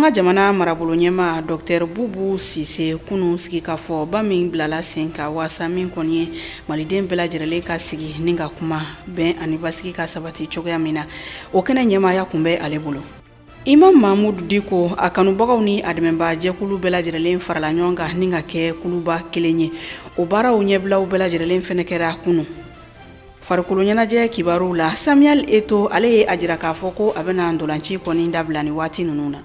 An ka jamana marabolo ɲɛmaa Docteur Bubu Sise kunun sigikafɔba min bilala sen kan waasa min kɔni ye maliden bɛɛ lajɛrɛlen ka sigi ni ka kuma bɛn ani basigi ka sabati cogoya min na, o kɛnɛ ɲɛmaaya kun bɛ ale bolo. Imam Mahmoud Dicko a kanubagaw ni a dɛmɛbaa jɛkulu bɛɛ lajɛrɛlen farala ɲɔgɔn kan ni ka kɛ kuluba kelen ye. O baaraw ɲɛbilaw bɛɛ lajɛrɛlen fɛnɛ kɛra kunun. Farikolo ɲɛnajɛ kibaruw la, Samuel Eto'o ale ye a jira k'a fɔ ko a bɛna ntolanci kɔni dabila ni waati ninnu na.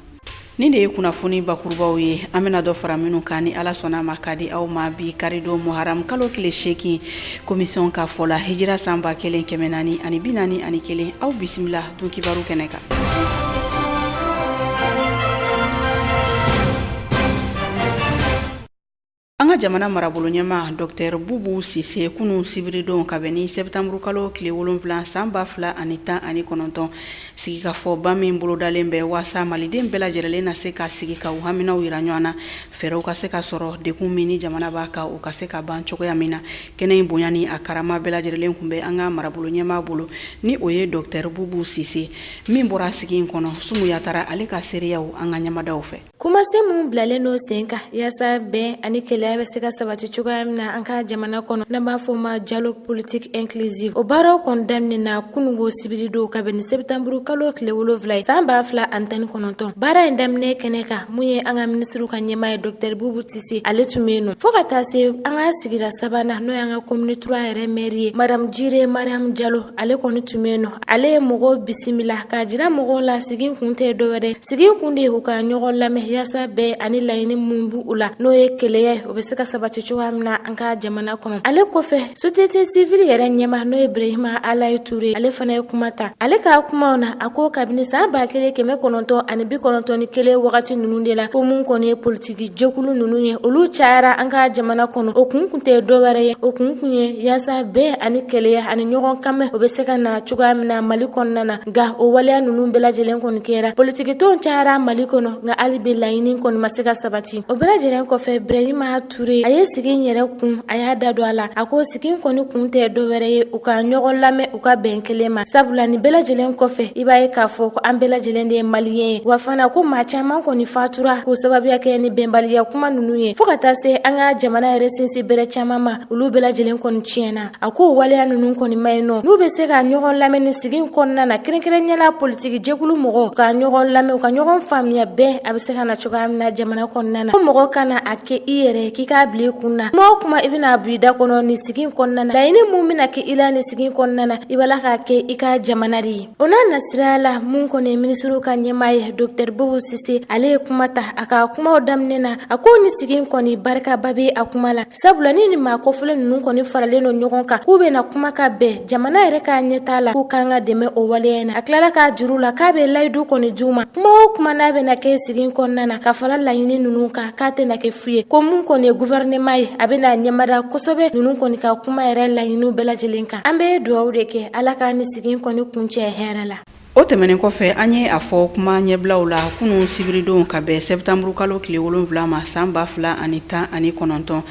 Nin de ye kunnafoni bakurubaw ye, an bɛna dɔ fara minnu kan ni Ala sɔnna ma ka di aw ma bi karidon muharam kalo tile 8 komisɔn ka fɔ la hijira san 1441. Aw bisimila dun kibaru kɛnɛ kan. An ka jamana marabolo ɲɛmaa Docteur Bubu Sise kunun sibiridon ka bɛn ni septembre kalo tile 7 san 2019, sigikafɔba min bolodalen bɛ waasa maliden bɛɛ lajɛrɛlen na se ka sigi ka u haminaw yira ɲɔgɔn na, fɛɛrɛw ka se ka sɔrɔ degun min ni jamana b'a kan o ka se ka ban cogoya min na. Kɛnɛ in bonya ni a karama bɛɛ lajɛrɛlen kun bɛ an ka marabolo ɲɛmaa bolo, ni o ye Docteur Bubu Sise min bɔra sigi in kɔnɔ. Sumu Yatara ale ka seereyaw an ka ɲamadaw fɛ. Kumasen min bilalen don sen kan yaasa bɛn ani kelenya bɛ se ka sabati cogoya min na an ka jamana kɔnɔ, n'an b'a fɔ o ma dialogue politique inclusif, o baaraw kɔni daminɛna kunungo sibiridon ka bɛn ni sɛptanburu kalo tile 7 ye san 2019. Baara in daminɛ kɛnɛ kan, mun ye an ka minisiriw ka ɲɛmaa ye Docteur Bubu Sise, ale tun bɛ yen nɔ, fo ka taa se an ka sigida sabanan, n'o y'an ka commune 3 yɛrɛ mɛri ye, Madame Jire Mariam Jalo, ale kɔni tun bɛ yen nɔ. Ale ye mɔgɔw bisimila k'a jira mɔgɔw la sigi kun tɛ dɔwɛrɛ, sigi kun de ye u ka ɲɔgɔn lamɛn yaasa bɛn ani laɲini mun b'u la, n'o ye kelenya ye, o bɛ se ka sabati cogoya min na an ka jamana kɔnɔ. Ale kɔfɛ, société civile yɛrɛ ɲɛmaa, n'o ye Ibrahima Alayi Ture, ale fana ye kuma ta. Ale ka kumaw na, a ko kabini san 1991 wagati ninnu de la, ko mun kɔni ye politiki jɛkulu ninnu ye, olu cayara an ka jamana kɔnɔ. O kun kun tɛ dɔwɛrɛ ye, o kun kun ye yaasa bɛn ani kelenya ani ɲɔgɔn kanmɛn, o bɛ se ka na cogoya min na Mali kɔnɔna na. Nka o waleya ninnu bɛɛ lajɛlen kɔni kɛra, politikitɔnw cayara Mali kɔnɔ, nka hali bi laɲini kɔni ma se ka sabati. O bɛɛ lajɛlen kɔfɛ, Ibrahima Ture, a ye sigi in yɛrɛ kun, a y'a da don a la. A ko sigi in kɔni kun tɛ dɔwɛrɛ ye, u ka ɲɔgɔn lamɛn, u ka bɛn kelen ma, sabula nin bɛɛ lajɛlen kɔfɛ, i b'a ye k'a fɔ ko an bɛɛ lajɛlen de ye maliyɛn ye. Wa fana ko maa caman kɔni fatura k'o sababuya kɛ ni bɛnbaliya kuma ninnu ye, fo ka taa se an ka jamana yɛrɛ sinsin bɛrɛ caman ma, olu bɛɛ lajɛlen kɔni tiɲɛna. A ko waleya ninnu kɔni ma ɲi nɔ. N'u bɛ se ka ɲɔgɔn lamɛn ni sigi in kɔnɔna na, kɛrɛnkɛrɛnnenya la politiki jɛkulu mɔgɔw ka ɲɔgɔn lamɛn, u ka ɲɔgɔn faamuya, bɛn a bɛ se ka na cogoya min na jamana kɔnɔna na. Ko mɔgɔ kana a kɛ i yɛrɛ k'i k'a bila i kun na, kuma o kuma i bɛna bɔ i da kɔnɔ ni sigi in kɔnɔna na, laɲini mun bɛna kɛ i la ni sigi in kɔnɔna na, i b'a la k'a kɛ i ka jamana de ye. O n'a nasira la, mun kɔni ye minisiriw ka ɲɛmaa ye Docteur Bubu Sise, ale ye kuma ta. A ka kumaw daminɛ na, a ko ni sigi in kɔni barikaba bɛ a kuma la, sabula ni nin maa kofɔlen ninnu kɔni faralen don ɲɔgɔn kan k'u bɛna kuma ka bɛn jamana yɛrɛ ka ɲɛtaa la, k'u kan ka dɛmɛ o waleya in na. A tilala k'a juru la k'a bɛ layidu kɔni d'u ma, kuma o kuma n'a bɛna kɛ sigi in kɔnɔna na ka fara laɲini ninnu kan, k'a tɛna kɛ fu ye. Ko mun kɔni ye gouvernement ye, a bɛna ɲɛmada kosɛbɛ ninnu kɔni ka kuma yɛrɛ laɲiniw bɛɛ lajɛlen kan. An bɛ dugawu de kɛ, Ala ka ni sigi in kɔni kuncɛ hɛrɛ la. O tɛmɛnen kɔfɛ, an ye a fɔ kuma ɲɛbilaw la kunun sibiridon ka bɛn sɛptanburu kalo tile 7 ma san 2019,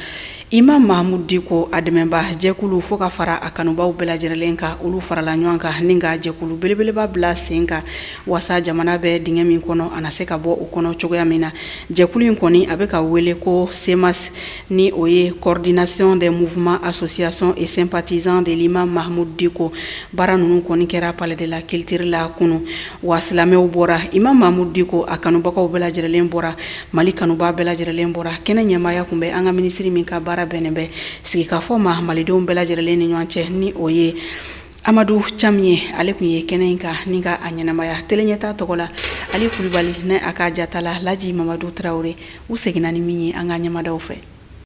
Imam Mahmoud Dicko a dɛmɛba jɛkulu fo ka fara a kanubaw bɛɛ lajɛrɛlen kan, olu farala ɲɔgɔn kan ni ka jɛkulu belebeleba bila sen kan waasa jamana bɛ dingɛ min kɔnɔ, a na se ka bɔ o kɔnɔ cogoya min na. Jɛkulu in kɔni a bɛ ka wele ko CMAS, ni o ye Coordination des mouvements, associations et sympathisants de l'imam Mahmoud Dicko. Baara ninnu kɔni kɛra Palais de la Culture la kunun. Wa silamɛw bɔra, Imam Mahmoud Dicko a kanubagaw bɛɛ lajɛrɛlen bɔra, Mali kanuba bɛɛ lajɛrɛlen bɔra. Kɛnɛ ɲɛmaaya kun bɛ an ka minisiri min ka baara bɛnnen bɛ sigikafɔ ma malidenw bɛɛ lajɛrɛlen ni ɲɔgɔn cɛ, ni o ye Amadu Cam ye, ale kun ye kɛnɛ in kan ni ka a ɲɛnamaya. Tele Ɲɛta tɔgɔ la, Ali Kulubali ne a ka jatala Laji Mamadu Tarawele, u seginna ni min ye an ka ɲɛmadaw fɛ.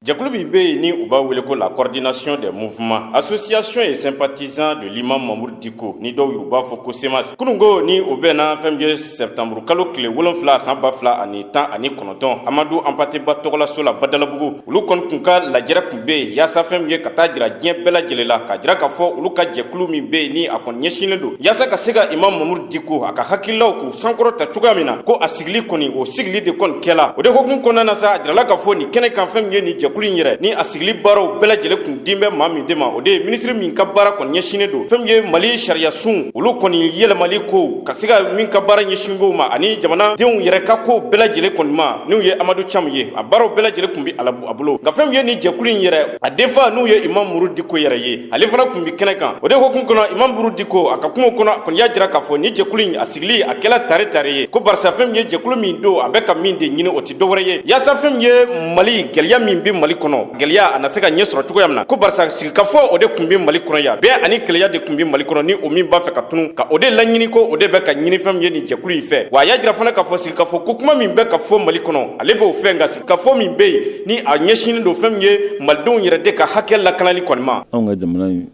Jɛkulu min bɛ yen ni u b'a wele ko la Coordination des mouvements, associations et sympathisants de l'imam Mahmoud Dicko, ni dɔw y'u b'a fɔ ko CMAS, kununko ni o bɛnna fɛn min ye septembre kalo tile 7 san 2019, Amadu Hampâté Bâ tɔgɔlaso la Badalabugu, olu kɔni kun ka lajɛrɛ kun bɛ yen yaasa fɛn min ye ka taa jira diɲɛ bɛɛ lajɛlen la, k'a jira k'a fɔ olu ka jɛkulu min bɛ yen ni a kɔni ɲɛsinnen don yaasa ka se ka imam Mahmoud Dicko a ka hakililaw k'u sankɔrɔta cogoya min na, ko a sigili kɔni, o sigili de kɔni kɛla. O de hukumu kɔnɔna na sa, a jirala k'a fɔ nin kɛnɛ kan fɛn min ye nin jɛkulu in yɛrɛ ni a sigili baaraw bɛɛ lajɛlen kun din bɛ maa min de ma, o de ye minisiri min ka baara kɔni ɲɛsinnen don fɛn min ye Mali sariya sun olu kɔni yɛlɛmali ko ka se ka min ka baara ɲɛsin kow ma ani jamanadenw yɛrɛ ka kow bɛɛ lajɛlen kɔni ma, n'u ye Amadu Camu ye, a baaraw bɛɛ lajɛlen kun bɛ a bolo. Nka fɛn min ye nin jɛkulu in yɛrɛ a denfa, n'u ye Imam Muru Diko yɛrɛ ye, ale fana kun bɛ kɛnɛ kan. O de hukumu kɔnɔ, Imam Muru Diko a ka kuma kɔnɔ, a kɔni y'a jira k'a fɔ ni jɛkulu in a sigili a kɛla tare tare ye, ko barisa fɛn min ye jɛkulu min don, a bɛ ka min de ɲini, o tɛ dɔwɛrɛ ye yaasa fɛn min ye Mali gɛlɛya min bɛ Mali kɔnɔ, gɛlɛya a na se ka ɲɛ sɔrɔ cogoya min na, ko barisa sigikafɔ o de kun bɛ Mali kɔnɔ yan, bɛn ani kelenya de kun bɛ Mali kɔnɔ, ni o min b'a fɛ ka tunu, ka o de laɲini, ko o de bɛ ka ɲini fɛn min ye nin jɛkulu in fɛ. Wa a y'a jira fana k'a fɔ sigikafɔ ko kuma min bɛ ka fɔ Mali kɔnɔ, ale b'o fɛ, nka sigikafɔ min bɛ yen ni a ɲɛsinnen don fɛn min ye malidenw yɛrɛ de ka hakɛ lakanali kɔni ma. Anw ka jamana in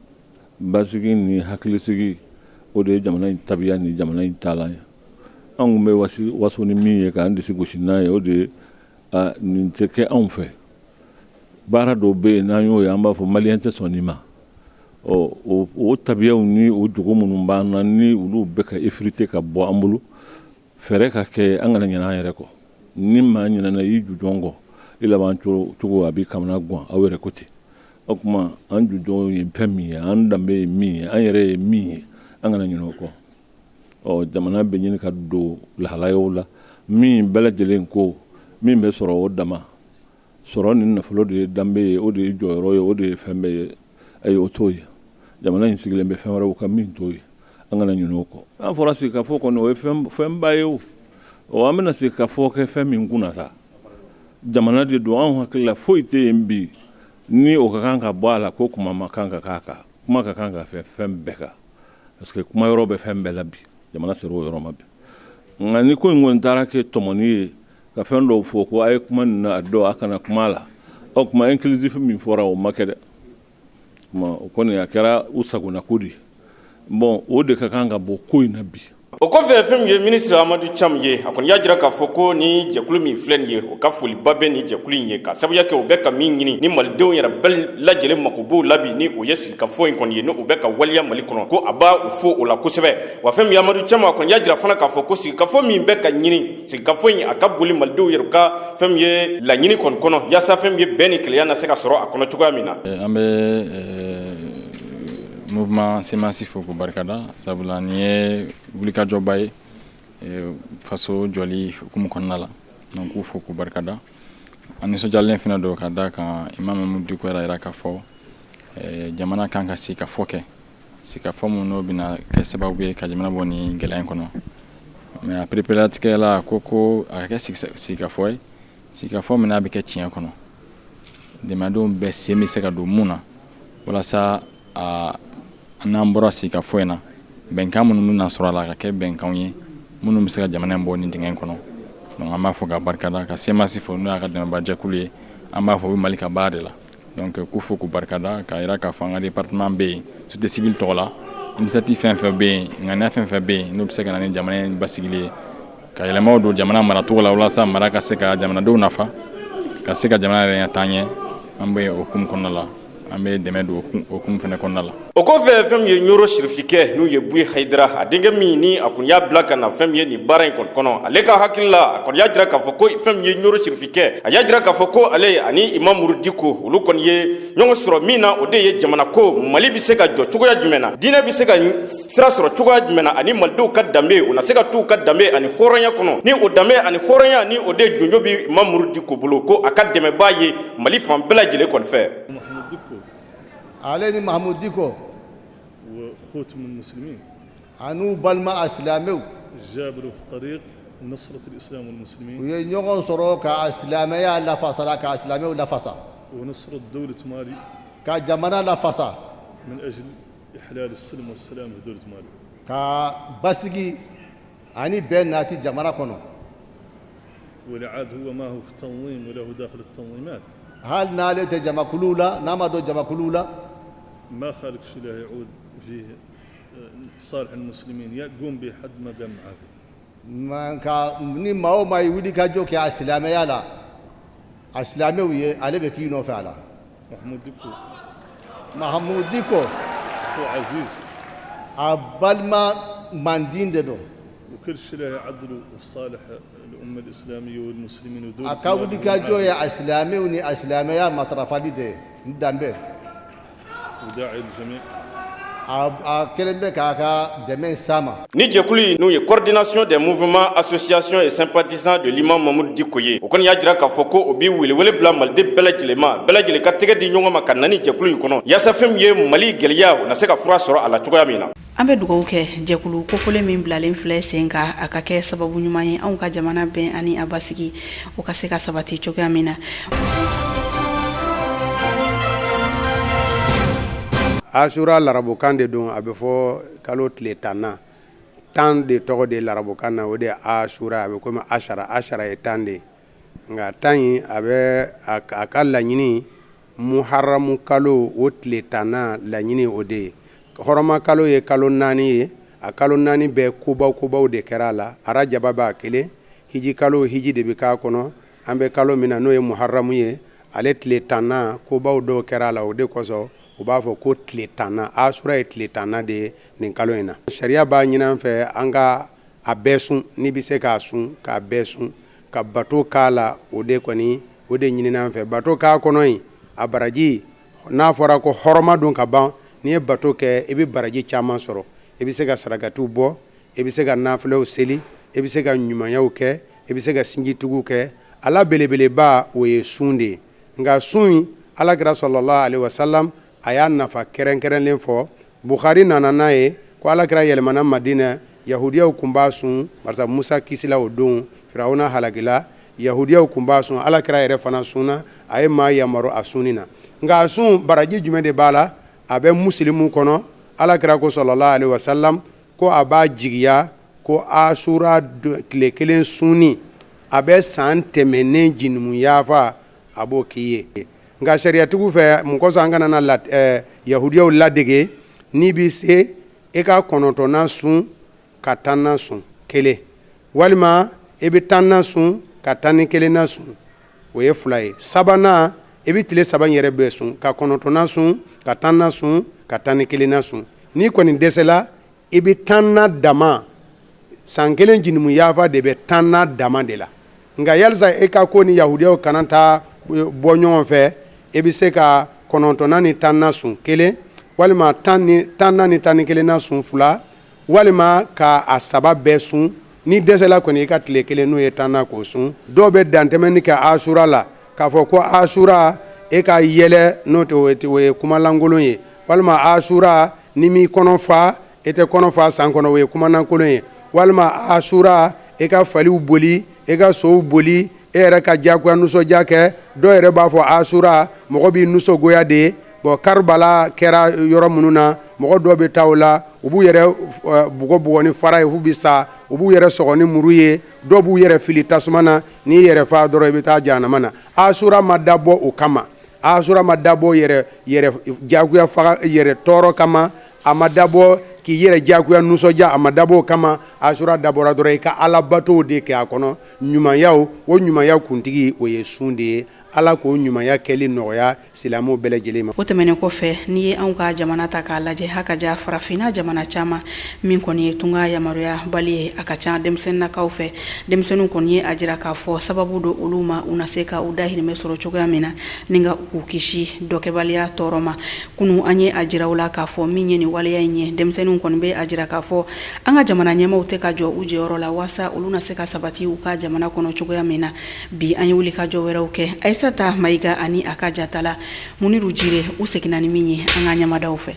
basigi ni hakilisigi, o de ye jamana in tabiya ni jamana in taalan ye. Anw kun bɛ waso ni min ye k'an disi gosi n'a ye, o de ye nin tɛ kɛ anw fɛ. Baara dɔw bɛ yen, n'an y'o ye, an b'a fɔ maliyɛn tɛ sɔn nin ma. Ɔ, o tabiyaw ni o jogo minnu b'an na, ni olu bɛ ka effriter ka bɔ an bolo, fɛɛrɛ ka kɛ an kana ɲinɛ an yɛrɛ kɔ. Ni maa ɲinɛna i jujɔn kɔ, i laban cogo a b'i kamana gan. Aw yɛrɛ ko ten. O tuma an jujɔn ye fɛn min ye, an danbe ye min ye, an yɛrɛ ye min ye, an kana ɲinɛ o kɔ. Ɔ, jamana bɛ ɲini ka don lahalayaw la min bɛɛ lajɛlen ko min bɛ sɔrɔ, o dama sɔrɔ ni nafolo de ye danbe ye, o de ye jɔyɔrɔ ye, o de ye fɛn bɛɛ ye. Ayi, o t'o ye. Jamana in sigilen bɛ fɛn wɛrɛw kan min t'o ye, an kana ɲinɛ o kɔ. N'a fɔra sigikafɔ kɔni, o ye fɛnba ye. O an bɛna sigikafɔ kɛ fɛn min kunna sa, jamana de don. Anw hakili la, foyi tɛ yen bi ni o ka kan ka bɔ a la ko kuma ma kan ka k'a kan. Kuma ka kan ka fɛ fɛn bɛɛ kan, parce que kuma yɔrɔ bɛ fɛn bɛɛ la bi. Jamana sera o yɔrɔ ma bi. Nka ni ko in kɔni taara kɛ tɔmɔni ye ka fɛn dɔw fɔ ko a ye kuma nin na, a dɔn a kana kuma la, ɔ, kuma inclusif min fɔra, o ma kɛ dɛ. O kɔni a kɛra u sagona ko de ye. Bon, o de ka kan ka bɔ ko in na bi. O kɔfɛ, fɛn min ye minisiri Amadu Cam ye, a kɔni y'a jira k'a fɔ ko ni jɛkulu min filɛ nin ye, o ka foliba bɛ nin jɛkulu in ye, ka sababuya kɛ u bɛ ka min ɲini ni malidenw yɛrɛ bɛɛ lajɛlen mako b'o la bi, ni o ye sigikafɔ in kɔni ye, ni u bɛ ka waleya Mali kɔnɔ, ko a b'a fo o la kosɛbɛ. Wa fɛn min ye Amadu Cam, a kɔni y'a jira fana k'a fɔ ko sigikafɔ min bɛ ka ɲini, sigikafɔ in a ka boli malidenw yɛrɛ ka fɛn min ye laɲini kɔni kɔnɔ, yaasa fɛn min ye bɛn ni kelenya na se ka sɔrɔ a kɔnɔ cogoya min na. An bɛ mouvement CMAS fo k'u barikada, sabula nin ye wulikajɔba ye faso jɔli hukumu kɔnɔna la. Donc k'u fo k'u barikada. An nisɔndiyalen fana don ka da kan Imam Mamudu Diko yɛrɛ yira k'a fɔ jamana kan ka sigikafɔ kɛ, sigikafɔ mun n'o bɛna kɛ sababu ye ka jamana bɔ nin gɛlɛya in kɔnɔ. Mais a pereperelatigɛ la, a ko a ka kɛ sigikafɔ ye, sigikafɔ min n'a bɛ kɛ tiɲɛ kɔnɔ, jamanadenw bɛɛ sen bɛ se ka don mun na, walasa n'an bɔra sigikafɔ in na, bɛnkan minnu bɛna sɔrɔ a la ka kɛ bɛnkanw ye minnu bɛ se ka jamana in bɔ nin dingɛ in kɔnɔ. Donc an b'a fɔ ka barikada, ka CMAS fo, n'o y'a ka dɛmɛbajɛkulu ye. An b'a fɔ u bɛ Mali ka baara de la. Donc k'u fo k'u barikada, k'a jira k'a fɔ an ka département bɛ yen, société civile tɔgɔ la, initiative fɛn fɛn bɛ yen, ŋaniya fɛn fɛn bɛ yen n'o bɛ se ka na ni jamana in basigili ye, ka yɛlɛmaw don jamana maracogo la, walasa mara ka se ka jamanadenw nafa, ka se ka jamana yɛrɛ taa ɲɛ, an bɛ o hukumu kɔnɔna la, an bɛ dɛmɛ don o hukumu fana kɔnɔna la. O kɔfɛ, fɛn min ye Ɲoro sirifikɛ, n'u ye Buye Hayidara, a denkɛ min ni a kun y'a bila ka na fɛn min ye nin baara in kɔni kɔnɔ, ale ka hakili la, a kɔni y'a jira k'a fɔ ko fɛn min ye Ɲoro sirifikɛ, a y'a jira k'a fɔ ko ale ani Imam Muru Diko, olu kɔni ye ɲɔgɔn sɔrɔ min na, o de ye jamana ko, Mali bɛ se ka jɔ cogoya jumɛn na, diinɛ bɛ se ka sira sɔrɔ cogoya jumɛn na, ani malidenw ka danbe, u na se ka t'u ka danbe ani hɔrɔnya kɔnɔ. Ni o danbe ani hɔrɔnya, ni o de jonjo bɛ Imam Muru Diko bolo, ko a ka dɛmɛbaa ye Mali fan bɛɛ lajɛlen kɔni fɛ. Ale ni Mahamud Diko an'u balima a silamɛw, u ye ɲɔgɔn sɔrɔ ka silamɛya lafasala, ka silamɛw lafasa, ka jamana lafasa, ka basigi ani bɛn nati jamana kɔnɔ. Hali n'ale tɛ jamakulu la, n'a ma don jamakulu la, nka ni maa o maa ye wuli ka jɔ kɛ a silamɛya la, a silamɛw ye, ale bɛ k'i nɔfɛ a la. Mahamud Diko, a balima mandi de don. A ka wulikajɔ ye a silamɛw ni a silamɛya matarafali de ye n danbe. A kɛlen bɛ k'a ka dɛmɛ s'a ma. Ni jɛkulu in n'o ye coordination des mouvements associations et sympathisants de l'imam Mahmoud Dicko ye, o kɔni y'a jira k'a fɔ ko o bi welewele bila maliden bɛɛ lajɛlen ma, bɛɛ lajɛlen ka tɛgɛ di ɲɔgɔn ma ka na ni jɛkulu in kɔnɔ, yaasa fɛn min ye Mali gɛlɛya, o na se ka fura sɔrɔ a la cogoya min na. An bɛ dugawu kɛ jɛkulu kofɔlen min bilalen filɛ sen kan, a ka kɛ sababu ɲuman ye anw ka jamana bɛn ani a basigi, o ka se ka sabati cogoya min na. Asura larabukan de don, a bɛ fɔ kalo tile 10nan. 10 de tɔgɔ de larabukan na, o de ye asura. A bɛ komi asara, asara ye 10 de ye, nka 10 in, a bɛ a ka laɲini muharamu kalo o tile 10nan laɲini o de ye. Hɔrɔma kalo ye kalo 4 ye. A kalo 4 bɛɛ, kobaw kobaw de kɛra a la. Arajaba b'a kelen, hiji kalo, hiji de bɛ k'a kɔnɔ. An bɛ kalo min na, n'o ye muharamu ye, ale tile 10nan, kobaw dɔw kɛra a la. O de kosɔn u b'a fɔ ko tile 10nan, asura ye tile 10nan de ye nin kalo in na. Sariya b'a ɲini an fɛ an ka a bɛɛ sun. N'i bɛ se k'a sun, k'a bɛɛ sun, ka bato k'a la, o de kɔni, o de ɲinina an fɛ. Bato k'a kɔnɔ yen, a baraji, n'a fɔra ko hɔrɔma don ka ban, n'i ye bato kɛ, i bɛ baraji caman sɔrɔ. I bɛ se ka sarakatiw bɔ, i bɛ se ka nafilaw seli, i bɛ se ka ɲumanyaw kɛ, i bɛ se ka sinjituguw kɛ. A la belebeleba, o ye sun de ye. Nka sun in, alakira sallallahu alaihi wasallam a y'a nafa kɛrɛnkɛrɛnlen fɔ. Bukhari nana n'a ye ko alakira yɛlɛmana Madinɛ, yahudiyaw kun b'a sun, barisa Musa kisila o don, Firawuna halakila, yahudiyaw kun b'a sun. Alakira yɛrɛ fana sunna, a ye maa yamaru a sunni na. Nka a sun baraji jumɛn de b'a la? A bɛ Musilimu kɔnɔ, alakira ko sallallahu alaihi wasallam ko a b'a jigiya ko asura tile kelen sunni, a bɛ san tɛmɛnen junumu yafa, a b'o k'i ye. Nka sariyatigiw fɛ, mun kosɔn an kana na yahudiyaw ladege? N'i bɛ se, e ka 9nan sun ka 10nan sun kelen, walima i bɛ 10nan sun ka 11nan sun, o ye fila ye. Sabanan, i bɛ tile 3 yɛrɛ bɛɛ sun, ka 9nan sun, ka 10nan sun, ka 11nan sun. N'i kɔni dɛsɛla, i bɛ 10nan dama. San kelen junumu yafa de bɛ 10nan dama de la. Nka yalisa e ka ko ni yahudiyaw kana taa bɔ ɲɔgɔn fɛ, i bɛ se ka 9nan ni 10nan sun kelen, walima 10nan ni 11nan sun fila, walima ka a saba bɛɛ sun. N'i dɛsɛla kɔni, i ka tile kelen, n'o ye 10nan, k'o sun. Dɔw bɛ dantɛmɛni kɛ asura la k'a fɔ ko asura e ka yɛlɛ, n'o tɛ, o ye kumalankolon ye, walima asura ni m'i kɔnɔ fa, e tɛ kɔnɔ fa san kɔnɔ, o ye kumalankolon ye, walima asura e ka faliw boli, e ka sow boli, e yɛrɛ ka diyagoya nisɔndiya kɛ. Dɔw yɛrɛ b'a fɔ asura mɔgɔ b'i nisɔngoya de ye. Bon, Karibala kɛra yɔrɔ minnu na, mɔgɔ dɔw bɛ taa o la, u b'u yɛrɛ bugɔ bugɔ ni fara ye f'u bɛ sa, u b'u yɛrɛ sɔgɔ ni muru ye, dɔw b'u yɛrɛ fili tasuma na. N'i yɛrɛ fa dɔrɔn, i bɛ taa jahanama na. Asura ma dabɔ o kama. Asura ma dabɔ yɛrɛ yɛrɛ jagoya faga, yɛrɛ tɔɔrɔ kama. A ma dabɔ k'i yɛrɛ jagoya nisɔndiya, a ma dabɔ o kama. Asura dabɔra dɔrɔn i ka alabatow de kɛ a kɔnɔ, ɲumanyaw. O ɲumanya kuntigi, o ye sun de ye. Ala k'o ɲumanya kɛli nɔgɔya silamɛw bɛɛ lajɛlen ma. O tɛmɛnen kɔfɛ, n'i ye anw ka jamana ta k'a lajɛ, ha ka ja farafinna jamana caman min kɔni ye tunga yamaruya bali ye, a ka ca denmisɛnninnakaw fɛ. Denmisɛnninw kɔni ye a jira k'a fɔ sababu don olu ma, u na se ka u dahirimɛ sɔrɔ cogoya min na ni ka k'u kisi dɔkɛbaliya tɔɔrɔ ma. Kunun an ye a jira u la k'a fɔ min ye nin waleya in ye, denmisɛnninw kɔni bɛ a jira k'a fɔ an ka jamana ɲɛmaaw tɛ ka jɔ u jɔyɔrɔ la waasa olu na se ka sabati u ka jamana kɔnɔ cogoya min na. Bi an ye wuli ka jɔ wɛrɛw kɛ. Ayisata Mayiga ani a ka jatala Muniru Jire, u seginna ni min ye an ka ɲamadaw fɛ.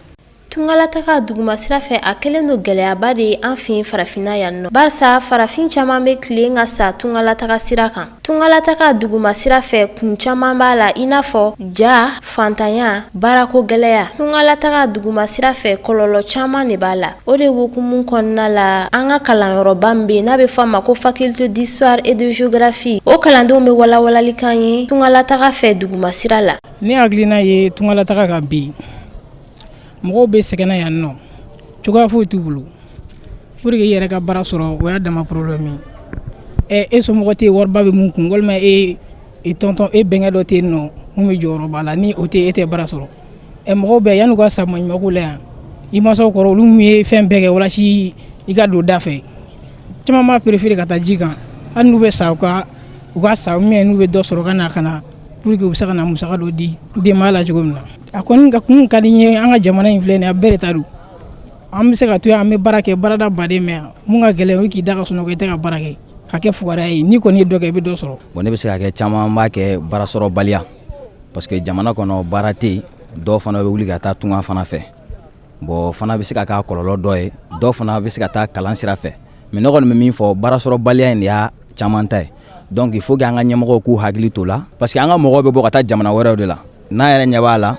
Tungalataga duguma sira fɛ, a kɛlen don gɛlɛyaba de ye an fɛ farafinna yan nɔ, barisa farafin caman bɛ tilen ka sa tungalataga sira kan. Tungalataga duguma sira fɛ, kun caman b'a la, i n'a fɔ ja, fantanya, baarako gɛlɛya. Tungalataga duguma sira fɛ, kɔlɔlɔ caman de b'a la. O de hukumu kɔnɔna la, an ka kalanyɔrɔba min bɛ yen n'a bɛ fɔ a ma ko faculté d'histoire et de géographie, o kalandenw bɛ walawalali k'an ye tungalataga fɛ duguma sira la. Ne hakilina ye tungalataga kan bi, mɔgɔw bɛ sɛgɛnna yan nɔ, cogoya foyi t'u bolo pour que i yɛrɛ ka baara sɔrɔ, o y'a dama problème ye. E somɔgɔ tɛ yen wariba bɛ mun kun, walima e tonton, e bɛnkɛ dɔ tɛ yen nɔ mun bɛ jɔyɔrɔba la, ni o tɛ, e tɛ baara sɔrɔ. Mɔgɔw bɛ yan'u ka sa maɲumanko la yan, i mansaw kɔrɔ, olu min ye fɛn bɛɛ kɛ walasa i ka don da fɛ, caman b'a préférer ka taa ji kan. Hali n'u bɛ sa, u ka sa min, n'u bɛ dɔ sɔrɔ ka na ka na pour que u bɛ se ka na musaka dɔ di denbaya la cogo min na. A kɔni ka kun ka di n ye. An ka jamana in filɛ nin ye, a bɛɛ de ta don. An bɛ se ka to yan, an bɛ baara kɛ baarada baden, mais mun ka gɛlɛn, o ye k'i da ka sunɔgɔ, i tɛ ka baara kɛ, ka kɛ fugariya ye. N'i kɔni ye dɔ kɛ, i bɛ dɔ sɔrɔ. Bon, ne bɛ se ka kɛ caman b'a kɛ baarasɔrɔbaliya, parce que jamana kɔnɔ baara tɛ yen. Dɔw fana bɛ wuli ka taa tunga fana fɛ. Bon, fana bɛ se ka k'a kɔlɔlɔ dɔ ye. Dɔw fana bɛ se ka taa kalan sira fɛ. Mais ne kɔni bɛ min fɔ, baarasɔrɔbaliya in de y'a caman ta ye. Donc il faut que an ka ɲɛmɔgɔw k'u hakili to la, parce que an ka mɔgɔw bɛ bɔ ka taa jamana wɛrɛw de la. N'an yɛrɛ ɲɛ b'a la,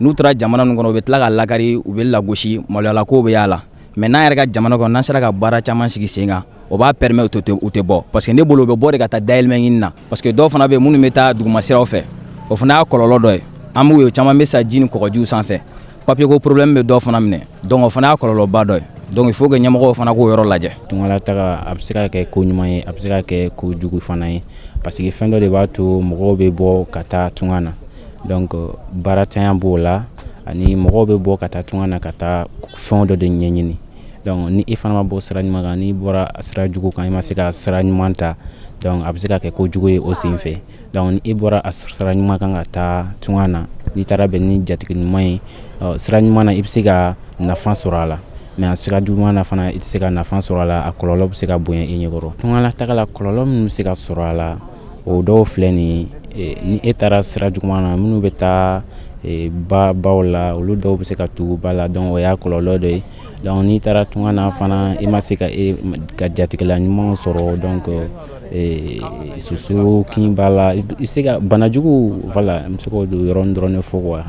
n'u taara jamana ninnu kɔnɔ, u bɛ tila ka lakari, u bɛ lagosi, maloyala kow bɛ y'a la. Mais n'an yɛrɛ ka jamana kɔnɔ, n'an sera ka baara caman sigi sen kan, o b'a permettre u tɛ bɔ, parce que ne bolo, u bɛ bɔ de ka taa dayɛlɛmɛ ɲini na. Parce que dɔw fana bɛ yen minnu bɛ taa duguma siraw fɛ, o fana y'a kɔlɔlɔ dɔ ye. An b'u ye, caman bɛ sa ji ni kɔgɔjiw sanfɛ. Papier ko problème bɛ dɔw fana minɛ, donc o fana y'a kɔlɔlɔba dɔ ye. Donc il faut que ɲɛmɔgɔw fana k'o yɔrɔ lajɛ. Tungalataga, a bɛ se ka kɛ ko ɲuman ye, a bɛ se ka kɛ ko jugu fana ye, parce que fɛn dɔ de b'a to mɔgɔw bɛ bɔ ka taa tunga na. Donc baaratanya b'o la, ani mɔgɔw bɛ bɔ ka taa tunga na ka taa fɛn dɔ de ɲɛɲini. Donc ni i fana ma bɔ sira ɲuman kan, n'i bɔra sira jugu kan, i ma se ka sira ɲuman ta, donc a bɛ se ka kɛ kojugu ye o sen fɛ. Donc ni i bɔra a sira ɲuman kan ka taa tunga na, n'i taara bɛn ni jatigi ɲuman ye sira ɲuman na, i bɛ se ka nafa sɔrɔ a la. Mais a sira juguman na fana, i tɛ se ka nafa sɔrɔ a la, a kɔlɔlɔ bɛ se ka bonya i ɲɛkɔrɔ. Tungalataga la, kɔlɔlɔ minnu bɛ se ka sɔrɔ a la, o dɔw filɛ nin ye: ni e taara sira juguman na, minnu bɛ taa ba baw la, olu dɔw bɛ se ka tugu ba la, donc o y'a kɔlɔlɔ dɔ ye. Donc n'i taara tunga na fana, i ma se ka e ka jatigila ɲumanw sɔrɔ, donc soso kin b'a la, i bɛ se ka banajugu. Voilà, n bɛ se k'o yɔrɔnin dɔrɔn de fɔ quoi.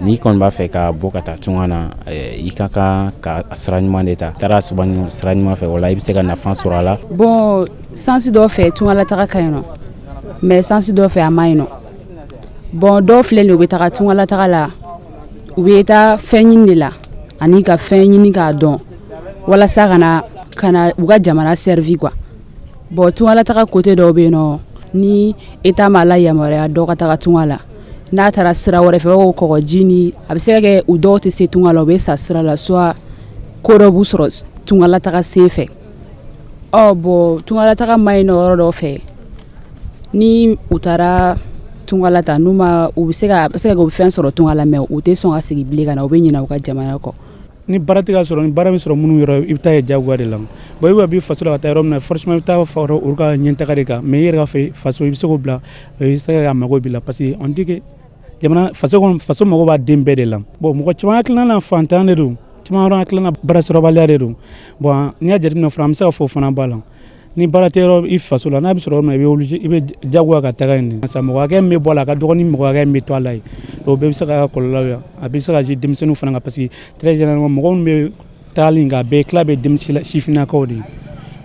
N'i kɔni b'a fɛ ka bɔ ka taa tunga na, i ka kan ka sira ɲuman de ta. Taara sira ɲuman fɛ, o la i bɛ se ka nafa sɔrɔ a la. Bon, sens dɔ fɛ, tungalataga ka ɲi nɔ, mais sens dɔ fɛ, a ma ɲi nɔ. Bon, dɔw filɛ nin ye, u bɛ taga tungalataga la, u bɛ taa fɛn ɲini de la, ani ka fɛn ɲini k'a dɔn walasa ka na u ka jamana servir quoi. Bon, tungalataga côté dɔw bɛ yen nɔ, ni État m'a la yamaruya dɔ ka taga tunga la, n'a taara sira wɛrɛ fɛ, o kɔgɔji ni a bɛ se ka kɛ u dɔw tɛ se tunga la, u bɛ sa sira la, soit ko dɔ b'u sɔrɔ tungalataga sen fɛ. Ɔ bon, tungalataga ma ɲi nɔ yɔrɔ dɔw fɛ. Ni u taara tunga ta, n'u ma, u bɛ se ka, a bɛ se ka kɛ u bɛ fɛn sɔrɔ tunga la, mais u tɛ sɔn ka segin bilen ka na, u bɛ ɲinɛ u ka jamana kɔ. Ni baara tɛ ka sɔrɔ, ni baara bɛ sɔrɔ minnu yɔrɔ, i bɛ taa ye diyagoya de la. Bon, i bɛ b'i faso la ka taa yɔrɔ min na, forcément i bɛ taa fara olu ka ɲɛtaga de kan. Mais i yɛrɛ ka fɛ faso, i bɛ se k'o bila, i bɛ se ka mago b'i la, parce que on dit que jamana faso kɔnɔ, faso mago b'a den bɛɛ de la. Bon, mɔgɔ caman hakilina na, fantan de don, caman wɛrɛ hakilina, baara sɔrɔbaliya de don. Bon, n'i y'a jateminɛ fana, an bɛ se ka fɔ o fana b'a la. Ni baara tɛ yɔrɔ i faso la, n'a bɛ sɔrɔ yɔrɔ min na, i bɛ obligé, i bɛ diyagoya ka taga yen de. Sa mɔgɔ hakɛ min bɛ bɔ a la, a ka dɔgɔ ni mɔgɔ hakɛ min bɛ to a la yen. O bɛɛ bɛ se ka kɛ kɔlɔlɔ ye. A bɛ se ka ji denmisɛnninw fana kan, parce que très généralement, mɔgɔ minnu bɛ tagali in kɛ, a bɛɛ tila bɛ denmisɛnnin sifinnakaw de ye.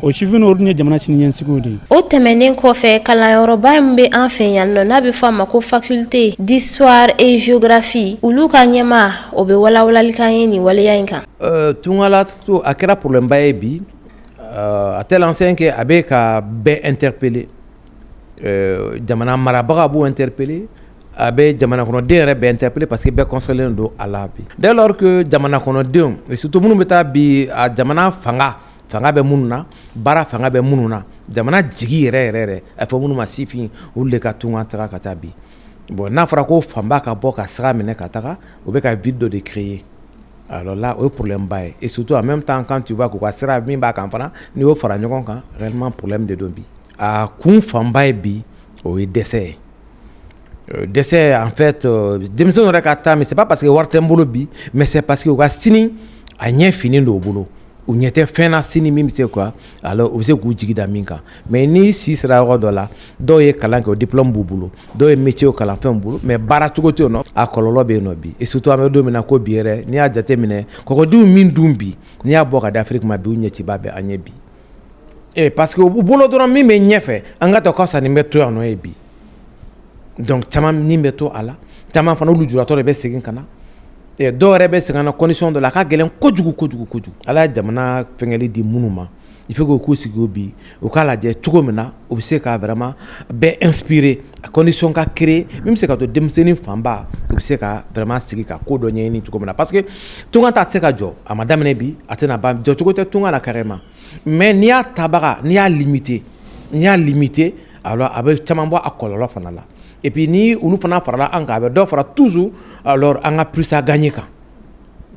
O sifinw, olu ye jamana siniɲɛsigiw de ye. O tɛmɛnen kɔfɛ, kalanyɔrɔba min bɛ an fɛ yan nɔ, n'a bɛ fɔ a ma ko Faculté d'histoire et géographie, olu ka ɲɛmaa, o bɛ walawalali ye nin waleya in kan. Tungala to, a kɛra problème ba ye bi, à telle enseigne que a bɛ ka bɛɛ interpeller. Jamana marabaga b'u interpeller, a bɛ jamana kɔnɔden yɛrɛ bɛɛ interpeller, parce que bɛɛ concerné don a la bi. Dès lors que jamana kɔnɔdenw et surtout minnu bɛ taa bi, a jamana fanga bɛ minnu na, baara fanga bɛ minnu na, jamana jigi yɛrɛ yɛrɛ yɛrɛ, a fɔ minnu ma sifin, olu de ka tunga taga ka taa bi. Bon, n'a fɔra ko fanba ka bɔ ka sira minɛ ka taga, o bɛ ka vide dɔ de créer. Alors là, o ye problème ba ye. Et surtout, en même temps, quand tu vois k'u ka sira min b'a kan fana, n'i y'o fara ɲɔgɔn kan, réellement problème de don bi. A kun fanba ye bi, o ye dɛsɛ ye. Dɛsɛ en fait, denmisɛnninw yɛrɛ ka taa, mais c'est pas parce que wari tɛ n bolo bi, mais c'est parce que u ka sini a ɲɛ finnen don u bolo, u ɲɛ tɛ fɛn na sini min bɛ se quoi, alors u bɛ se k'u jigi da min kan. Mais ni si sera yɔrɔ dɔ la, dɔw ye kalan kɛ, o diplôme b'u bolo, dɔw ye métier kalan fɛn bolo, mais baara cogo tɛ yen nɔ. A kɔlɔlɔ bɛ yen nɔ bi. Et surtout, an bɛ don min na ko bi yɛrɛ, n'i y'a jateminɛ, kɔgɔjiw min dun bi, n'i y'a bɔ ka di Afiriki ma bi, u ɲɛciba bɛ an ye bi. Et parce que u bolo dɔrɔn, min bɛ ɲɛfɛ, an ka to ka fisa ni bɛ to yan nɔ ye bi. Donc caman ni bɛ to a la, caman fana, olu juratɔ de bɛ segin ka na. Dɔw yɛrɛ bɛ segin ka na condition dɔ la, a ka gɛlɛn kojugu kojugu kojugu. Ala ye jamana fɛngɛli di minnu ma, il faut que u k'u sigi o bi, u k'a lajɛ cogo min na u bɛ se ka vraiment bɛɛ inspirer, a condition ka créer min bɛ se ka to denmisɛnnin fanba u bɛ se ka vraiment sigi ka ko dɔ ɲɛɲini cogo min na, parce que tunga ta tɛ se ka jɔ. A ma daminɛ bi, a tɛna ban. Jɔcogo tɛ tunga la carrément, mais n'i y'a tabaga, n'i y'a limiter, N'i y'a limiter, alors a bɛ caman bɔ a kɔlɔlɔ fana la. Et puis ni olu fana farala an kan, a bɛ dɔ fara toujours alors an ka plus à gagner kan.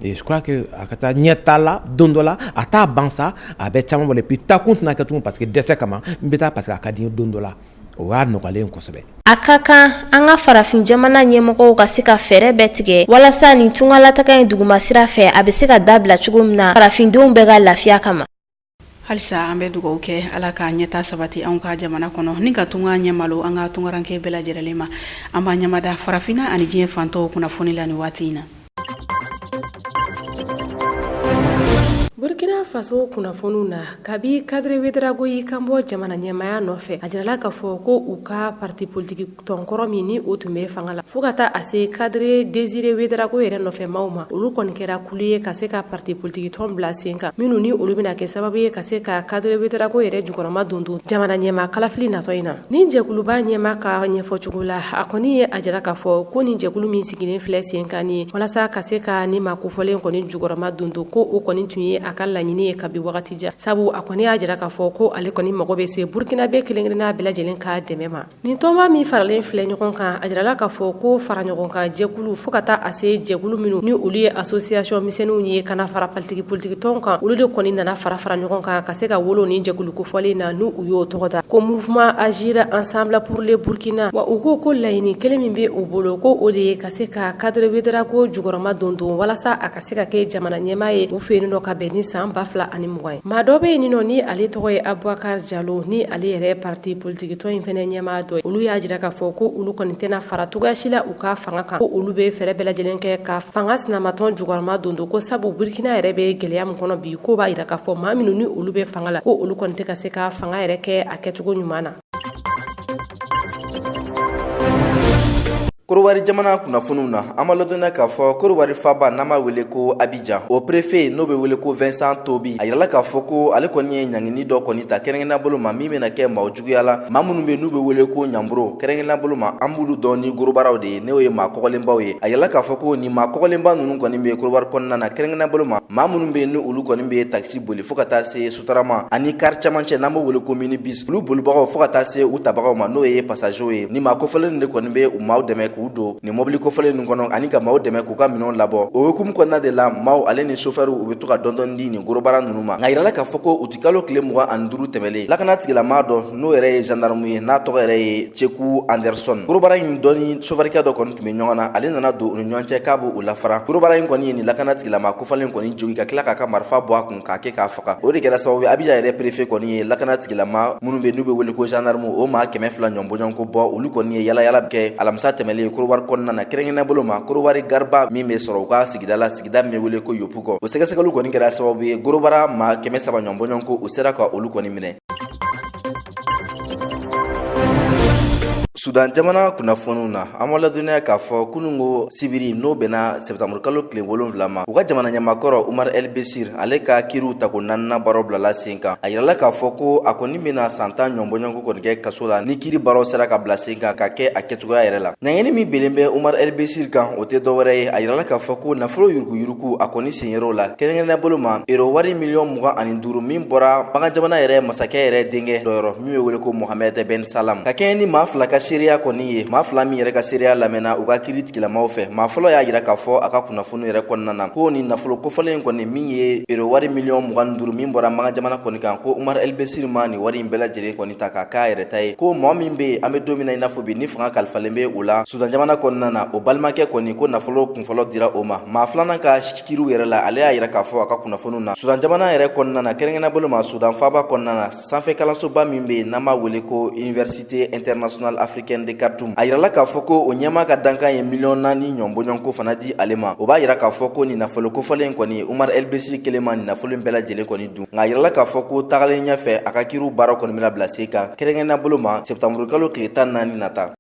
Et je crois que a ka taa ɲɛ la don dɔ la, a t'a ban sa, a bɛ caman bɔ. Et puis taakun tɛna kɛ tugun parce que dɛsɛ kama n bɛ taa, parce que a ka di n ye don dɔ la. O y'a nɔgɔyalen kosɛbɛ. A ka kan an ka farafin jamana ɲɛmɔgɔw ka se ka fɛɛrɛ bɛɛ tigɛ walasa nin tungalataga in duguma sira fɛ, a bɛ se ka dabila cogo min na, farafindenw bɛɛ ka lafiya kama. Halisa an bɛ dugawu kɛ, Ala ka ɲɛta sabati anw ka jamana kɔnɔ, ni ka tunga ɲɛ malo an ka tungaranke bɛɛ lajɛlen ma. An b'a ɲamada farafinna ani diɲɛ fantɔw kunnafoni la nin waati in na. Burkina Faso kunnafoniw na, kabi Kadire Ouédraogo y'i kanbɔ jamana ɲɛmaaya nɔfɛ, a jirala k'a fɔ ko u ka parti politiki tɔnkɔrɔ min ni o tun bɛ fanga la, fo ka taa a se Kadire Désiré Ouédraogo yɛrɛ nɔfɛ maaw ma, olu kɔni kɛra kulu ye ka se ka parti politiki tɔn bila sen kan, minnu ni olu bɛna kɛ sababu ye ka se ka Kadire Ouédraogo yɛrɛ jukɔrɔma don don jamana ɲɛmaa kalafili natɔ in na. Nin jɛkuluba ɲɛmaa ka ɲɛfɔcogo la, a kɔni ye a jira k'a fɔ ko nin jɛkulu min sigilen filɛ sen kan nin ye walasa ka se ka nin maa kofɔlen kɔni jukɔrɔma don don, ko o kɔni tun ye a ka laɲini ye kabi wagati jan, sabu a kɔni y'a jira k'a fɔ ko ale kɔni mago bɛ se Burkinabé kelen-kelenna bɛɛ lajɛlen ka dɛmɛ ma. Nin tɔnba min faralen filɛ ɲɔgɔn kan, a jirala k'a fɔ ko fara ɲɔgɔn kan jɛkulu, fo ka taa a se jɛkulu minnu ni olu ye association misɛnninw ye ka na fara politiki politiki tɔnw kan, olu de kɔni nana fara fara ɲɔgɔn kan ka se ka wolo nin jɛkulu kofɔlen na, n'u u y'o tɔgɔ da ko Mouvement Agir Ensemble pour le Burkina. Wa u ko ko laɲini kelen min bɛ u bolo, ko o de ye ka se ka Kadire Ouédraogo jukɔrɔma don don walasa a ka se ka kɛ jamana ɲɛmaa ye u fɛ yen nɔ ka bɛn ni san 2020 ye. Maa dɔ bɛ yen nɔ ni ale tɔgɔ ye Abubakar Jalo, ni ale yɛrɛ parti politiki tɔn in fana ɲɛmaa dɔ ye. Olu y'a jira k'a fɔ ko olu kɔni tɛna fara cogoya si la u ka fanga kan, ko olu bɛ fɛɛrɛ bɛɛ lajɛlen kɛ ka fanga sinamatɔn jukɔrɔma don don, ko sabu Burkina yɛrɛ bɛ gɛlɛya min kɔnɔ bi, ko b'a jira k'a fɔ maa minnu ni olu bɛ fanga la, ko olu kɔni tɛ ka se ka fanga yɛrɛ kɛ a kɛcogo ɲuman na. Korowari jamana kunnafoniw na, an b'a ladɔnniya k'a fɔ Korowari faaba n'an b'a wele ko Abijan, o préfet n'o bɛ wele ko Vincent Tobi, a yirala k'a fɔ ko ale kɔni ye ɲangini dɔ kɔni ta kɛrɛnkɛrɛnnenya bolo ma min bɛna kɛ maaw juguya la, maa minnu bɛ n'u bɛ wele ko ɲanburo. Kɛrɛnkɛrɛnnenya bolo ma, an b'olu dɔn ni gorobaraw de ye, n'o ye maa kɔgɔlenbaw ye. A yirala k'a fɔ ko nin maa kɔgɔlenba ninnu kɔni bɛ Korowari kɔnɔna na, kɛrɛnkɛrɛnnenya bolo ma maa minnu bɛ ni olu kɔni bɛ takisi boli fo ka taa se sotarama ani kari camancɛ n'an b'o wele ko minibus, olu bolibagaw fo ka taa se u tabagaw ma, n'o ye passagerw ye. Ni maa kofɔlen de kɔni bɛ u maaw dɛmɛ k'u don nin mɔbili kofɔlen ninnu kɔnɔ ani ka maaw dɛmɛ k'u ka minɛnw labɔ. O hukumu kɔnɔna de la, maaw ale ni sofɛriw u bɛ to ka dɔɔni di nin gorobara ninnu ma. Nka yirala k'a fɔ ko utikalo tile 25 tɛmɛlen, lakana tigilamaa dɔ n'o yɛrɛ ye gendarme ye, n'a tɔgɔ yɛrɛ ye Ceku Anderson, gorobara in dɔ ni sofɛrikɛ dɔ kɔni tun bɛ ɲɔgɔn na, ale nana don u ni ɲɔgɔn cɛ k'a b'u lafara. Gorobara in kɔni ye nin lakana tigilamaa kofɔlen kɔni jogin ka tila k'a ka marifa bɔ a kun k'a kɛ k'a faga. O de kɛra sababu ye Abijan yɛrɛ préfet kɔni ye lakana tigilama minnu bɛ n'u bɛ wele ko gendarme, o maa 200 ɲɔgɔn bɔɲɔgɔnko bɔ, olu kɔni ye yala yala kɛ alamisa tɛmɛlen Korowari kɔnɔna na, kɛrɛnkɛrɛnnenya bolo ma Korowari gariba min bɛ sɔrɔ u ka sigida la, sigida min bɛ wele ko Yopougon. O sɛgɛsɛgɛliw kɔni kɛra sababu ye gorobara maa 300 ɲɔgɔn bɔɲɔgɔnko, u sera ka olu kɔni minɛ. Sudan jamana kunnafoniw na, an b'a ladɔnniya k'a fɔ kununko sibiri, n'o bɛnna sɛtanburukalo tile 7 ma, u ka jamana ɲɛmaakɔrɔ Umar El Bashir, ale ka kiriw tako naaninan baaraw bilala sen kan. A yirala k'a fɔ ko a kɔni bɛna san 10 ɲɔgɔn bɔɲɔgɔnko kɔni kɛ kaso la ni kiri baaraw sera ka bila sen kan ka kɛ a kɛcogoya yɛrɛ la. Ɲangini min binnen bɛ Umar El Bashir kan, o tɛ dɔwɛrɛ ye, a yirala k'a fɔ ko nafolo yuruguyurugu, a kɔni sen yer'o la, kɛrɛnkɛrɛnnenya bolo ma ero wari miliyɔn 25 min bɔra makan jamana yɛrɛ masakɛ yɛrɛ denkɛ dɔ yɔrɔ min bɛ wele ko Mohamed Ben Salam, ka kɛɲɛ ni maa fila ka seereya kɔni ye, maa fila min yɛrɛ ka seereya lamɛnna u ka kiri tigilamaw fɛ. Maa fɔlɔ y'a yira k'a fɔ a ka kunnafoni yɛrɛ kɔnɔna na ko nin nafolo kofɔlen in kɔni min ye ero wari miliyɔn 25 min bɔra makan jamana kɔni kan, ko Umar El Bashir ma nin wari in bɛɛ lajɛlen kɔni ta k'a k'a yɛrɛ ta ye, ko mɔgɔ min bɛ yen an bɛ don min na i n'a fɔ bi ni fanga kalifalen bɛ o la Sudan jamana kɔnɔna na, o balimakɛ kɔni ko nafolo kunfɔlɔ dira o ma. Maa filanan ka kiriw yɛrɛ la, ale y'a yira k'a fɔ a ka kunnafoniw na Sudan jamana yɛrɛ kɔnɔna na, kɛrɛnkɛrɛnnenya bolo ma Sudan faaba kɔnɔna na, sanfɛ kalansoba min bɛ yen n'an b'a wele ko Université internationale africaine de Khartoum, a yirala k'a fɔ ko o ɲɛmaa ka dankan ye miliyɔn 4 ɲɔgɔn bɔɲɔgɔnko fana di ale ma. O b'a yira k'a fɔ ko nin nafolo kofɔlen kɔni, Umar El Bashir kelen ma nin nafolo in bɛɛ lajɛlen kɔni dun. Nka a yirala k'a fɔ ko tagalen ɲɛfɛ, a ka kiriw baara kɔni bɛna bila sen kan, kɛrɛnkɛrɛnnenya bolo ma sɛtanburukalo tile 14 nata.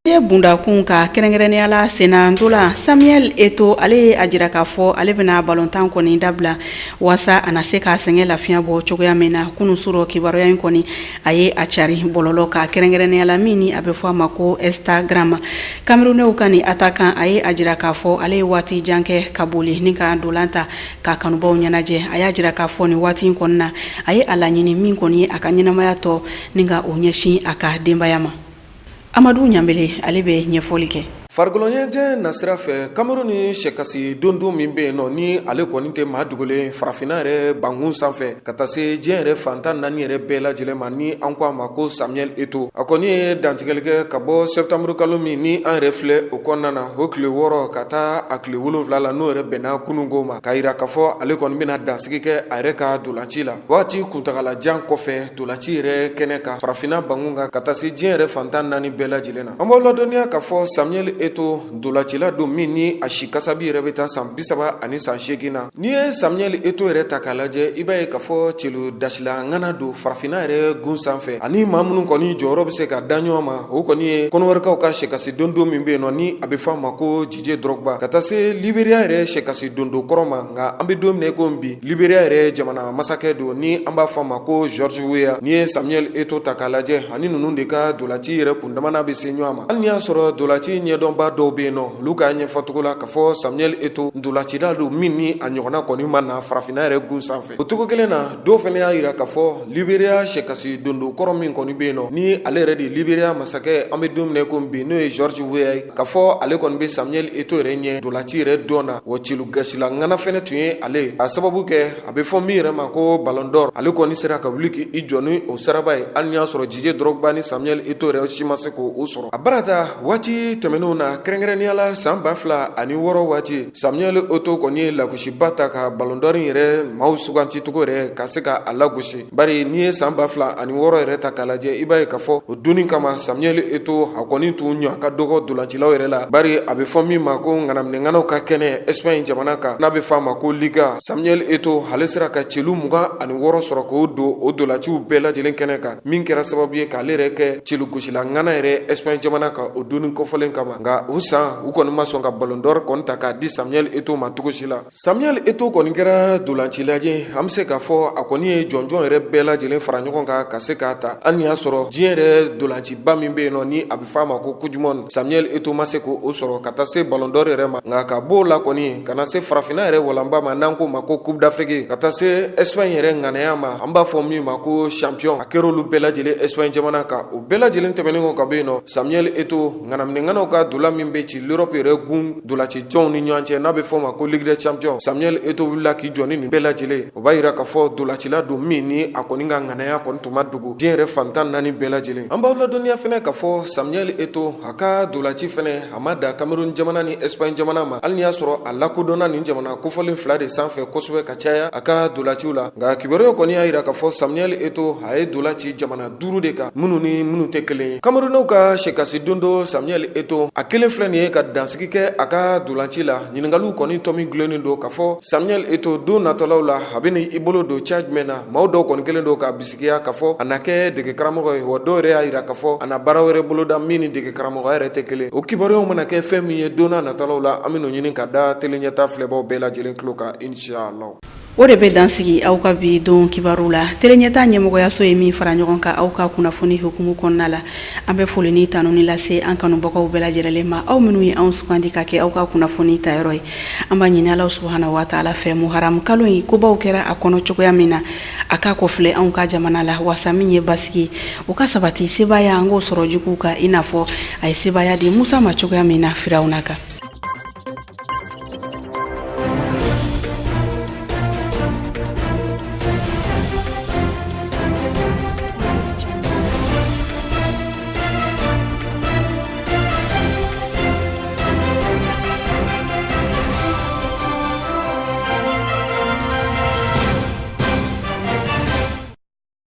Diɲɛ Diɲɛ bundakun ka kɛrɛnkɛrɛnnenya la sennantolan, Samuel Eto'o, ale ye a jira k'a fɔ ale bɛna balontan kɔni dabila waasa a na se k'a sɛgɛn lafiɲɛ bɔ cogoya min na. Kunun surɔ, kibaruya in kɔni, a ye a cari bɔlɔlɔ kan, kɛrɛnkɛrɛnnenya la min ni a bɛ fɔ a ma ko Instagram. Camerounais ka nin attaquant, a ye a jira k'a fɔ ale ye waati jan kɛ ka boli ni ka ntolan ta ka kanubaw ɲɛnajɛ. A y'a jira k'a fɔ nin waati in kɔni na, a ye a laɲini min kɔni ye a ka ɲɛnamaya tɔ ni ka o ɲɛsin a ka denbaya ma. Amadu Ɲanbele, ale bɛ ɲɛfɔli kɛ. Farikoloɲɛnajɛ nasira fɛ, Cameroun ni sɛkasi dondon min bɛ yen nɔ, ni ale kɔni tɛ maa dogolen farafinna yɛrɛ bankun sanfɛ ka taa se diɲɛ yɛrɛ fan 14 yɛrɛ bɛɛ lajɛlen ma, ni an ko a ma ko Samuel Eto'o, a kɔni ye dantigɛli kɛ ka bɔ septembre kalo min ni an yɛrɛ filɛ o kɔnɔna na, o tile 6 ka taa a tile 7 la, n'o yɛrɛ bɛnna kununko ma, k'a jira k'a fɔ ale kɔni bɛna dansigi kɛ a yɛrɛ ka ntolanci la waati kuntagalajan kɔfɛ ntolanci yɛrɛ kɛnɛ kan farafinna bankun kan ka taa se diɲɛ yɛrɛ fan 14 bɛɛ lajɛlen na. An b'aw ladɔnniya k'a fɔ Samuel Eto'o ntolancila don min ni a si kasabi yɛrɛ bɛ taa san 38 na. N'i ye Samuel Eto'o yɛrɛ ta k'a lajɛ, i b'a ye k'a fɔ celu dasila ŋana don farafinna yɛrɛ gun sanfɛ, ani maa minnu kɔni jɔyɔrɔ bɛ se ka da ɲɔgɔn ma, o kɔni ye Kɔnɔwarikaw ka sɛkasi dondon min bɛ yen nɔ, ni a bɛ fɔ a ma ko Didier Drogba, ka taa se Liberia yɛrɛ sɛkasi dondon kɔrɔ ma. Nka an bɛ don min na i ko bi, Liberia yɛrɛ jamana masakɛ don ni an b'a fɔ a ma ko George Weah. N'i ye Samuel Eto'o ta k'a lajɛ, ani ninnu de ka ntolanci yɛrɛ kundamana bɛ se ɲɔgɔn ma, hali n'i y'a sɔrɔ ntolanci ɲɛdɔnba dɔw bɛ yen nɔ, olu k'a ɲɛfɔcogo la k'a fɔ Samuel Eto'o ntolancila don min ni a ɲɔgɔnna kɔni ma na farafinna yɛrɛ gun sanfɛ. O cogo kelen na, dɔw fana y'a jira k'a fɔ Liberia sɛkasi dondon kɔrɔ min kɔni bɛ yen nɔ, ni ale yɛrɛ de Liberia masakɛ an bɛ don min na i ko bi, n'o ye George Weah ye, k'a fɔ ale kɔni bɛ Samuel Eto'o yɛrɛ ɲɛ ntolanci yɛrɛ dɔn na. Wa celu gasila ŋana fɛnɛ tun ye ale ye, a sababu kɛ a bɛ fɔ min yɛrɛ ma ko Ballon d'Or, ale kɔni sera ka wuli k'i jɔ ni o saraba ye, hali n'i y'a sɔrɔ Didier Drogba ni Samuel Eto'o yɛrɛ si ma se k'o sɔrɔ. A barata waati tɛmɛnenw na, kɛrɛnkɛrɛnnenya la san 2006 waati, Samuel Eto'o kɔni ye lagosiba ta ka Ballon d'Or yɛrɛ maaw suganticogo yɛrɛ ka se ka a lagosi, bari n'i ye san 2006 yɛrɛ ta k'a lajɛ, i b'a ye k'a fɔ o donni kama Samuel Eto'o a kɔni tun ɲɔ ka dɔgɔ ntolancilaw yɛrɛ la, bari a bɛ fɔ min ma ko ŋanaminɛŋanaw ka kɛnɛ Espagne jamana kan, n'a bɛ fɔ a ma ko Liga, Samuel Eto'o ale sera ka celu 26 sɔrɔ k'o don o ntolaciw bɛɛ lajɛlen kɛnɛ kan, min kɛra sababu ye k'ale yɛrɛ kɛ celugosila ŋana yɛrɛ Espagne jamana kan o donni kofɔlen kama. Nka o san u kɔni ma sɔn ka Ballon d'Or kɔni ta k'a di Samuel Eto'o ma cogo si la. Samuel Eto'o kɔni kɛra ntolancila ye, an bɛ se k'a fɔ a kɔni ye jɔnjɔn yɛrɛ bɛɛ lajɛlen fara ɲɔgɔn kan ka se k'a ta, hali n'i y'a sɔrɔ diɲɛ yɛrɛ ntolanciba min bɛ yen nɔ, ni a bɛ fɔ a ma ko Coupe du monde, Samuel Eto'o ma se k'o sɔrɔ ka taa se Ballon d'Or yɛrɛ ma. Nka ka b'o la kɔni ka na se farafinna yɛrɛ walanba ma, n'an k'o ma ko Coupe d'Afrique, ka taa se Espagne yɛrɛ ŋanaya ma, an b'a fɔ min ma ko champion, a kɛra olu bɛɛ lajɛlen Espagne jamana kan. O bɛɛ lajɛlen tɛmɛnen kɔ ka bɔ yen nɔ, Samuel Eto'o ŋanaminɛŋanaw ka ntola min bɛ ci l'Europe yɛrɛ gun ntolaci tɔnw ni ɲɔgɔn cɛ, n'a bɛ fɔ o ma ko Ligue des champions, Samuel Eto'o wulila k'i jɔ ni nin bɛɛ lajɛlen. O b'a jira k'a fɔ ntolacila don min ni a kɔni ka ŋanaya kɔni tun ma dogo diɲɛ yɛrɛ fan 14 bɛɛ lajɛlen. An b'aw ladɔnniya fɛnɛ k'a fɔ Samuel Eto'o a ka ntolaci fɛnɛ a ma dan Cameroun jamana ni Espagne jamana ma, hali n'i y'a sɔrɔ a lakodɔnna nin jamana kofɔlen fila de sanfɛ kosɛbɛ ka caya a ka ntolaciw la. Nka kibaruyaw kɔni y'a jira k'a fɔ Samuel Eto'o a ye ntola ci jamana duuru de kan, minnu ni minnu tɛ kelen ye. Camerounɛw ka sɛkasi dondo Samuel Eto'o a kelen filɛ nin ye ka dansigi kɛ a ka ntolanci la. Ɲininkaliw kɔni tɔmi gulonnen don k'a fɔ Samuel Eto'o don natɔlaw la a bɛna i bolo don ca jumɛn na. Maaw dɔw kɔni kelen don k'a bisigiya k'a fɔ a na kɛ dege karamɔgɔ ye, wa dɔw yɛrɛ y'a jira k'a fɔ a na baara wɛrɛ boloda min ni dege karamɔgɔ yɛrɛ tɛ kelen. O kibaruyaw mana kɛ fɛn min ye don natɔlaw la, an bɛn'o ɲini ka da tele ɲɛta filɛbaw bɛɛ lajɛlen tulo kan, inshallah. O de bɛ dan sigi aw ka bi don kibaru la. Tele ɲɛta ɲɛmɔgɔyaso ye min fara ɲɔgɔn kan aw ka kunnafoni hukumu kɔnɔna la, an bɛ foli ni tanuni lase an kanubagaw bɛɛ lajɛlen ma, aw minnu ye anw sugandi ka kɛ aw ka kunnafoni tayɔrɔ ye. An b'a ɲini Ala subahana wa taala fɛ, muharamu kalo in kobaw kɛra a kɔnɔ cogoya min na, a k'a kɔfilɛ anw ka jamana la, wasa min ye basigi o ka sabati, sebaaya an k'o sɔrɔ juguw kan, i n'a fɔ a ye sebaaya di Musa ma cogoya min na Firawuna kan.